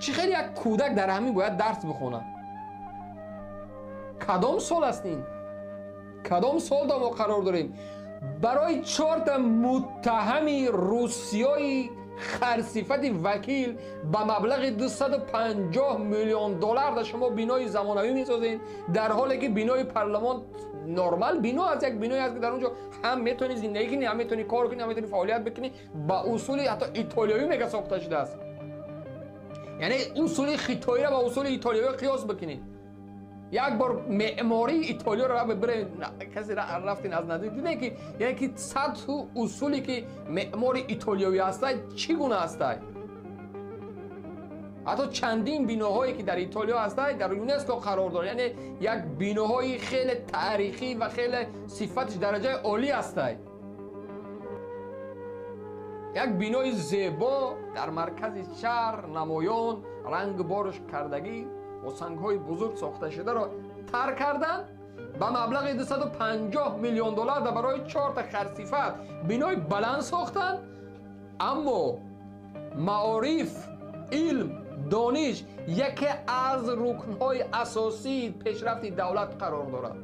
Чӣ хеле як кӯдак дар ҳамин бояд дарс бихонад? Кадом сол аст ин? Кадом сол да мо қарор дорем? Барои чорта муттаҳами русиёи харсифати вакил ба маблағи 250 миллион доллар дар шумо бинои замонавӣ месозед, дар ҳоле ки бинои парлумон нормал бино аст, як биное аст, ки дар он ҷо ҳам метавонӣ зиндагӣ кунӣ, ҳам метавонӣ кор кунӣ, ҳам метавонӣ фаъолият бикунӣ. Ба усули ҳатто итолиёвӣ мега сохта шудааст. Яъне усули хитоиро ба усули итолиёвӣ қиёс бикунед. Як бор меъмории итолиёро касе рафтин аз наздик дидем, ки яъне ки сатҳу усуле ки меъмори итолиёвӣ ҳастай, чӣ гуна ҳастай. Ҳатто чандин биноҳое ки дар Итолиё ҳастай, дар ЮНЕСКО қарор дорад, яъне як биноҳои хеле таърихӣ ва хеле сифатиш дараҷаи олӣ ҳастай. Як бинои зебо дар маркази шаҳр, намоён, ранг борш кардагӣ бо сангҳои бузург сохта шударо тарк карданд, ба маблағи 250 миллион доллар да барои чорта харсифат бинои баланд сохтанд. Аммо маориф, илм, дониш яке аз рукнҳои асосии пешрафти давлат қарор дорад.